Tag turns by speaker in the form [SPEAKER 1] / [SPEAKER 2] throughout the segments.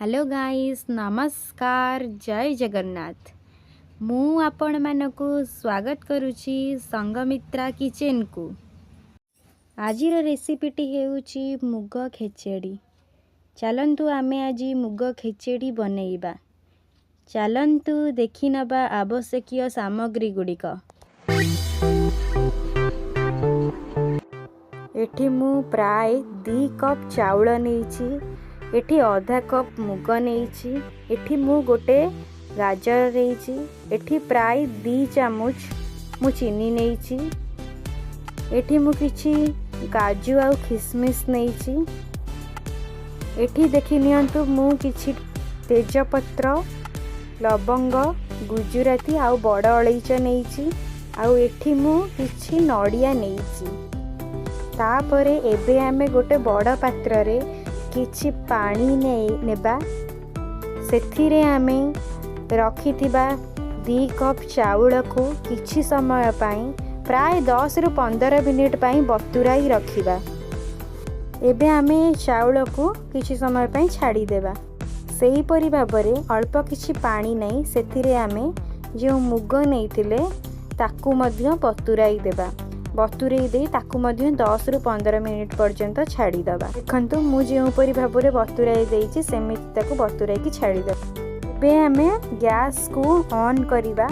[SPEAKER 1] Hello guys, ନମସ୍କାର, ଜୟ ଜଗନ୍ନାଥ। ମୁଁ ଆପଣମାନଙ୍କୁ ସ୍ୱାଗତ କରୁଛି ସଂଘମିତ୍ରା କିଚେନକୁ। ଆଜିର ରେସିପିଟି ହେଉଛି ମୁଗ ଖେଚେଡ଼ି। ଚାଲନ୍ତୁ, ଆମେ ଆଜି ମୁଗ ଖେଚେଡ଼ି ବନେଇବା। ଚାଲନ୍ତୁ ଦେଖିନେବା ଆବଶ୍ୟକୀୟ ସାମଗ୍ରୀ ଗୁଡ଼ିକ। ଏଠି ମୁଁ ପ୍ରାୟ 2 କପ୍ ଚାଉଳ ନେଇଛି। ଏଠି ଅଧା କପ୍ ମୁଗ ନେଇଛି। ଏଠି ମୁଁ ଗୋଟେ ଗାଜର ନେଇଛି। ଏଠି ପ୍ରାୟ 2 ଚାମଚ ମୁଁ ଚିନି ନେଇଛି। ଏଠି ମୁଁ କିଛି କାଜୁ ଆଉ ଖିସମିସ୍ ନେଇଛି। ଏଠି ଦେଖି ନିଅନ୍ତୁ, ମୁଁ କିଛି ତେଜପତ୍ର, ଲବଙ୍ଗ, ଗୁଜୁରାତି ଆଉ ବଡ଼ ଅଳେଇଚ ନେଇଛି, ଆଉ ଏଠି ମୁଁ କିଛି ନଡ଼ିଆ ନେଇଛି। ତାପରେ ଏବେ ଆମେ ଗୋଟେ ବଡ଼ ପାତ୍ରରେ କିଛି ପାଣି ନେଇ ନେବା। ସେଥିରେ ଆମେ ରଖିଥିବା 2 କପ୍ ଚାଉଳକୁ କିଛି ସମୟ ପାଇଁ, ପ୍ରାୟ 10ରୁ 15 ମିନିଟ୍ ପାଇଁ ବତୁରାଇ ରଖିବା। ଏବେ ଆମେ ଚାଉଳକୁ କିଛି ସମୟ ପାଇଁ ଛାଡ଼ିଦେବା। ସେହିପରି ଭାବରେ ଅଳ୍ପ କିଛି ପାଣି ନେଇ ସେଥିରେ ଆମେ ଯେଉଁ ମୁଗ ନେଇଥିଲେ ତାକୁ ମଧ୍ୟ ବତୁରାଇ ଦେବା। ବତୁରେଇ ଦେଇ ତାକୁ ମଧ୍ୟ 10ରୁ 15 ମିନିଟ୍ ପର୍ଯ୍ୟନ୍ତ ଛାଡ଼ିଦେବା। ଦେଖନ୍ତୁ, ମୁଁ ଯେଉଁପରି ଭାବରେ ବତୁରାଇ ଦେଇଛି, ସେମିତି ତାକୁ ବତୁରାଇକି ଛାଡ଼ିଦେବା। ଏବେ ଆମେ ଗ୍ୟାସ୍କୁ ଅନ୍ କରିବା।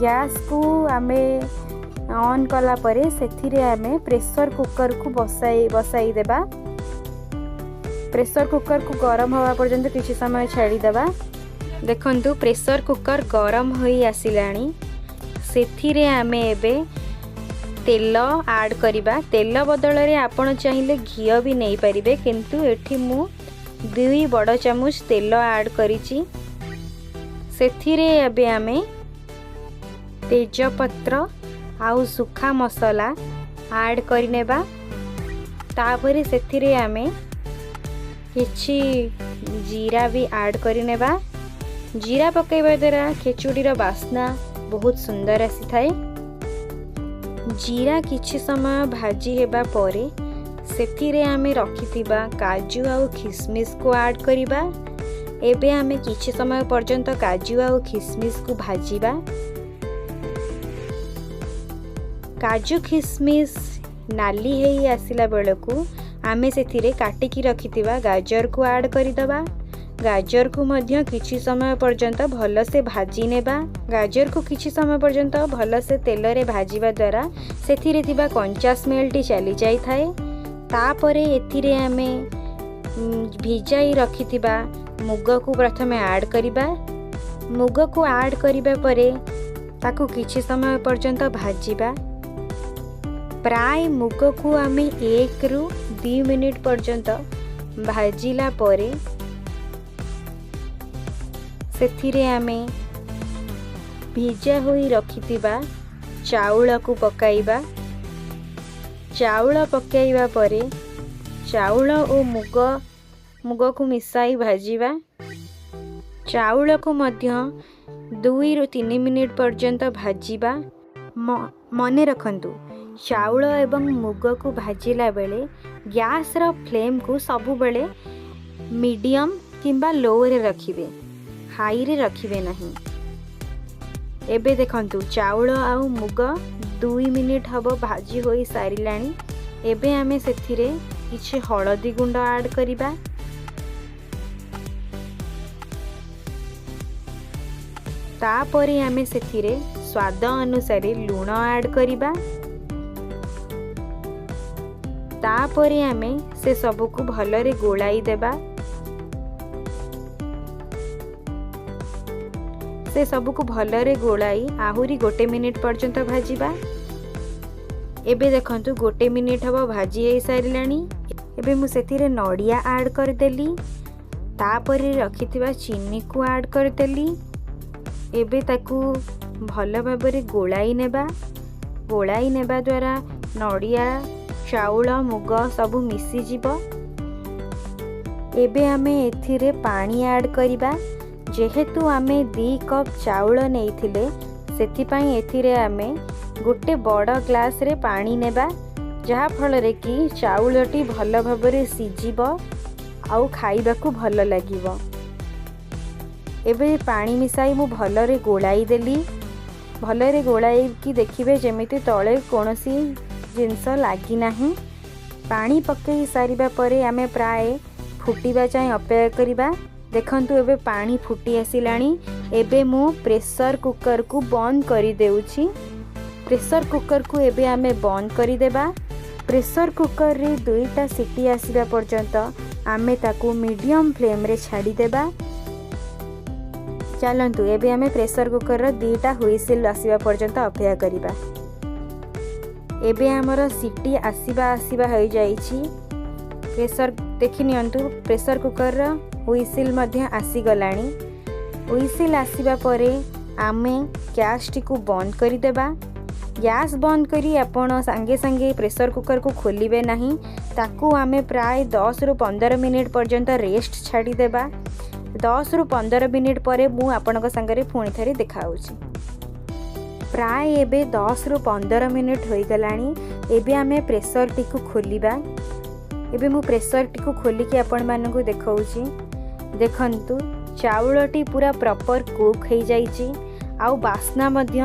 [SPEAKER 1] ଗ୍ୟାସ୍କୁ ଆମେ ଅନ୍ କଲା ପରେ ସେଥିରେ ଆମେ ପ୍ରେସର କୁକରକୁ ବସାଇ ଦେବା। ପ୍ରେସର କୁକରକୁ ଗରମ ହେବା ପର୍ଯ୍ୟନ୍ତ କିଛି ସମୟ ଛାଡ଼ିଦେବା। ଦେଖନ୍ତୁ, ପ୍ରେସର କୁକର ଗରମ ହୋଇ ଆସିଲାଣି। ସେଥିରେ ଆମେ ଏବେ ତେଲ ଆଡ଼୍ କରିବା। ତେଲ ବଦଳରେ ଆପଣ ଚାହିଁଲେ ଘିଅ ବି ନେଇପାରିବେ, କିନ୍ତୁ ଏଠି ମୁଁ 2 ବଡ଼ ଚାମଚ ତେଲ ଆଡ଼୍ କରିଛି। ସେଥିରେ ଏବେ ଆମେ ତେଜପତ୍ର ଆଉ ଶୁଖା ମସଲା ଆଡ଼୍ କରିନେବା। ତାପରେ ସେଥିରେ ଆମେ କିଛି ଜିରା ବି ଆଡ଼୍ କରିନେବା। ଜିରା ପକାଇବା ଦ୍ୱାରା ଖେଚୁଡ଼ିର ବାସ୍ନା ବହୁତ ସୁନ୍ଦର ଆସିଥାଏ। ଜିରା କିଛି ସମୟ ଭାଜି ହେବା ପରେ ସେଥିରେ ଆମେ ରଖିଥିବା କାଜୁ ଆଉ ଖିସମିସକୁ ଆଡ଼୍ କରିବା। ଏବେ ଆମେ କିଛି ସମୟ ପର୍ଯ୍ୟନ୍ତ କାଜୁ ଆଉ ଖିସମିସକୁ ଭାଜିବା। କାଜୁ ଖିସମିସ ନାଲି ହେଇ ଆସିଲା ବେଳକୁ ଆମେ ସେଥିରେ କାଟିକି ରଖିଥିବା ଗାଜରକୁ ଆଡ଼୍ କରିଦେବା। ଗାଜରକୁ ମଧ୍ୟ କିଛି ସମୟ ପର୍ଯ୍ୟନ୍ତ ଭଲସେ ଭାଜି ନେବା। ଗାଜରକୁ କିଛି ସମୟ ପର୍ଯ୍ୟନ୍ତ ଭଲସେ ତେଲରେ ଭାଜିବା ଦ୍ୱାରା ସେଥିରେ ଥିବା କଞ୍ଚା ସ୍ମେଲଟି ଚାଲି ଯାଇଥାଏ। ତାପରେ ଏଥିରେ ଆମେ ଭିଜାଇ ରଖିଥିବା ମୁଗକୁ ପ୍ରଥମେ ଆଡ଼୍ କରିବା। ମୁଗକୁ ଆଡ଼୍ କରିବା ପରେ ତାକୁ କିଛି ସମୟ ପର୍ଯ୍ୟନ୍ତ ଭାଜିବା। ପ୍ରାୟ ମୁଗକୁ ଆମେ 1ରୁ 2 ମିନିଟ୍ ପର୍ଯ୍ୟନ୍ତ ଭାଜିଲା ପରେ ସେଥିରେ ଆମେ ଭିଜା ହୋଇ ରଖିଥିବା ଚାଉଳକୁ ପକାଇବା। ଚାଉଳ ପକାଇବା ପରେ ଚାଉଳ ଓ ମୁଗକୁ ମିଶାଇ ଭାଜିବା। ଚାଉଳକୁ ମଧ୍ୟ 2ରୁ 3 ମିନିଟ୍ ପର୍ଯ୍ୟନ୍ତ ଭାଜିବା। ମନେ ରଖନ୍ତୁ, ଚାଉଳ ଏବଂ ମୁଗକୁ ଭାଜିଲା ବେଳେ ଗ୍ୟାସ୍ର ଫ୍ଲେମ୍କୁ ସବୁବେଳେ ମିଡ଼ିୟମ୍ କିମ୍ବା ଲୋରେ ରଖିବେ, ହାଇରେ ରଖିବେ ନାହିଁ। ଏବେ ଦେଖନ୍ତୁ, ଚାଉଳ ଆଉ ମୁଗ 2 ମିନିଟ୍ ହେବ ଭାଜି ହୋଇ ସାରିଲାଣି। ଏବେ ଆମେ ସେଥିରେ କିଛି ହଳଦୀ ଗୁଣ୍ଡ ଆଡ଼୍ କରିବା। ତାପରେ ଆମେ ସେଥିରେ ସ୍ୱାଦ ଅନୁସାରେ ଲୁଣ ଆଡ଼୍ କରିବା। ତାପରେ ଆମେ ସେ ସବୁକୁ ଭଲରେ ଗୋଳାଇ ଦେବା। ସେ ସବୁକୁ ଭଲରେ ଗୋଳାଇ ଆହୁରି ଗୋଟେ ମିନିଟ୍ ପର୍ଯ୍ୟନ୍ତ ଭାଜିବା। ଏବେ ଦେଖନ୍ତୁ, ଗୋଟେ ମିନିଟ୍ ହେବ ଭାଜି ହେଇସାରିଲାଣି। ଏବେ ମୁଁ ସେଥିରେ ନଡ଼ିଆ ଆଡ଼୍ କରିଦେଲି। ତାପରେ ରଖିଥିବା ଚିନିକୁ ଆଡ଼୍ କରିଦେଲି। ଏବେ ତାକୁ ଭଲ ଭାବରେ ଗୋଳାଇ ନେବା। ଗୋଳାଇ ନେବା ଦ୍ୱାରା ନଡ଼ିଆ, ଚାଉଳ, ମୁଗ ସବୁ ମିଶିଯିବ। ଏବେ ଆମେ ଏଥିରେ ପାଣି ଆଡ଼୍ କରିବା। ଯେହେତୁ ଆମେ 2 କପ୍ ଚାଉଳ ନେଇଥିଲେ, ସେଥିପାଇଁ ଏଥିରେ ଆମେ ଗୋଟେ ବଡ଼ ଗ୍ଲାସ୍ରେ ପାଣି ନେବା, ଯାହାଫଳରେ କି ଚାଉଳଟି ଭଲ ଭାବରେ ସିଝିବ ଆଉ ଖାଇବାକୁ ଭଲ ଲାଗିବ। ଏବେ ପାଣି ମିଶାଇ ମୁଁ ଭଲରେ ଗୋଳାଇ ଦେଲି। ଭଲରେ ଗୋଳାଇକି ଦେଖିବେ ଯେମିତି ତଳେ କୌଣସି ଜିନିଷ ଲାଗିନାହିଁ। ପାଣି ପକାଇ ସାରିବା ପରେ ଆମେ ପ୍ରାୟ ଫୁଟିବା ଯାଏଁ ଅପେକ୍ଷା କରିବା। ଦେଖନ୍ତୁ, ଏବେ ପାଣି ଫୁଟି ଆସିଲାଣି। ଏବେ ମୁଁ ପ୍ରେସର କୁକରକୁ ବନ୍ଦ କରିଦେଉଛି। ପ୍ରେସର କୁକରକୁ ଏବେ ଆମେ ବନ୍ଦ କରିଦେବା। ପ୍ରେସର କୁକରରେ 2ଟା ସିଟି ଆସିବା ପର୍ଯ୍ୟନ୍ତ ଆମେ ତାକୁ ମିଡ଼ିୟମ୍ ଫ୍ଲେମ୍ରେ ଛାଡ଼ିଦେବା। ଚାଲନ୍ତୁ, ଏବେ ଆମେ ପ୍ରେସର କୁକରର 2ଟା ହୁଇସିଲ୍ ଆସିବା ପର୍ଯ୍ୟନ୍ତ ଅପେକ୍ଷା କରିବା। ଏବେ ଆମର ସିଟି ଆସିବା ଆସିବା ହୋଇଯାଇଛି। ପ୍ରେସର ଦେଖି ନିଅନ୍ତୁ, ପ୍ରେସର କୁକରର ହୁଇସିଲ୍ ମଧ୍ୟ ଆସିଗଲାଣି। ହୁଇସିଲ୍ ଆସିବା ପରେ ଆମେ ଗ୍ୟାସ୍ଟିକୁ ବନ୍ଦ କରିଦେବା। ଗ୍ୟାସ୍ ବନ୍ଦ କରି ଆପଣ ସାଙ୍ଗେ ସାଙ୍ଗେ ପ୍ରେସର କୁକରକୁ ଖୋଲିବେ ନାହିଁ। ତାକୁ ଆମେ ପ୍ରାୟ 10ରୁ 15 ମିନିଟ୍ ପର୍ଯ୍ୟନ୍ତ ରେଷ୍ଟ ଛାଡ଼ିଦେବା। 10ରୁ 15 ମିନିଟ୍ ପରେ ମୁଁ ଆପଣଙ୍କ ସାଙ୍ଗରେ ପୁଣି ଥରେ ଦେଖାହେଉଛି। ପ୍ରାୟ ଏବେ 10ରୁ 15 ମିନିଟ୍ ହୋଇଗଲାଣି। ଏବେ ଆମେ ପ୍ରେସରଟିକୁ ଖୋଲିବା। ଏବେ ମୁଁ ପ୍ରେସରଟିକୁ ଖୋଲିକି ଆପଣମାନଙ୍କୁ ଦେଖାଉଛି। ଦେଖନ୍ତୁ, ଚାଉଳଟି ପୁରା ପ୍ରପର୍ କୁକ୍ ହେଇଯାଇଛି ଆଉ ବାସ୍ନା ମଧ୍ୟ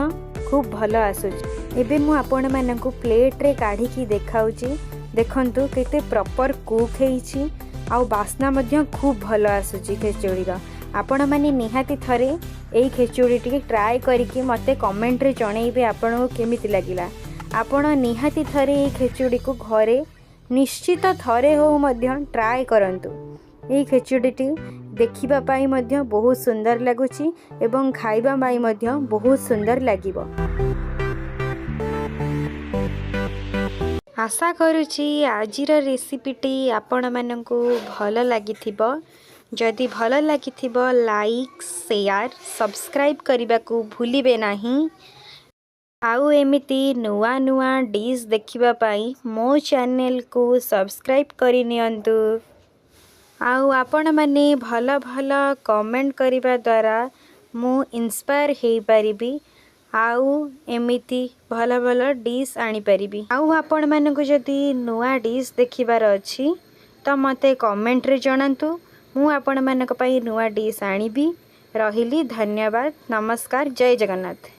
[SPEAKER 1] ଖୁବ୍ ଭଲ ଆସୁଛି। ଏବେ ମୁଁ ଆପଣମାନଙ୍କୁ ପ୍ଲେଟ୍ରେ କାଢ଼ିକି ଦେଖାଉଛି। ଦେଖନ୍ତୁ, କେତେ ପ୍ରପର୍ କୁକ୍ ହେଇଛି ଆଉ ବାସ୍ନା ମଧ୍ୟ ଖୁବ୍ ଭଲ ଆସୁଛି ଖେଚୁଡ଼ିର। ଆପଣମାନେ ନିହାତି ଥରେ ଏଇ ଖେଚୁଡ଼ିଟିକି ଟ୍ରାଏ କରିକି ମୋତେ କମେଣ୍ଟରେ ଜଣେଇବେ ଆପଣଙ୍କୁ କେମିତି ଲାଗିଲା। ଆପଣ ନିହାତି ଥରେ ଏଇ ଖେଚୁଡ଼ିକୁ ଘରେ ନିଶ୍ଚିତ ଥରେ ହଉ ମଧ୍ୟ ଟ୍ରାଏ କରନ୍ତୁ। ଏଇ ଖେଚୁଡ଼ିଟି ଦେଖିବା ପାଇଁ ମଧ୍ୟ ବହୁତ ସୁନ୍ଦର ଲାଗୁଛି ଏବଂ ଖାଇବା ପାଇଁ ମଧ୍ୟ ବହୁତ ସୁନ୍ଦର ଲାଗିବ। ଆଶା କରୁଛି ଆଜିର ରେସିପିଟି ଆପଣମାନଙ୍କୁ ଭଲ ଲାଗିଥିବ। ଯଦି ଭଲ ଲାଗିଥିବ, ଲାଇକ୍, ସେୟାର, ସବସ୍କ୍ରାଇବ୍ କରିବାକୁ ଭୁଲିବେ ନାହିଁ। ଆଉ ଏମିତି ନୂଆ ନୂଆ ଡିଶ୍ ଦେଖିବା ପାଇଁ ମୋ ଚ୍ୟାନେଲକୁ ସବସ୍କ୍ରାଇବ୍ କରିନିଅନ୍ତୁ। ଆଉ ଆପଣମାନେ ଭଲ ଭଲ କମେଣ୍ଟ କରିବା ଦ୍ୱାରା ମୁଁ ଇନ୍ସପାୟାର ହେଇପାରିବି ଆଉ ଏମିତି ଭଲ ଭଲ ଡିଶ୍ ଆଣିପାରିବି। ଆଉ ଆପଣମାନଙ୍କୁ ଯଦି ନୂଆ ଡିଶ୍ ଦେଖିବାର ଅଛି ତ ମୋତେ କମେଣ୍ଟରେ ଜଣାନ୍ତୁ। ମୁଁ ଆପଣମାନଙ୍କ ପାଇଁ ନୂଆ ଡିଶ୍ ଆଣିବି। ରହିଲି, ଧନ୍ୟବାଦ, ନମସ୍କାର, ଜୟ ଜଗନ୍ନାଥ।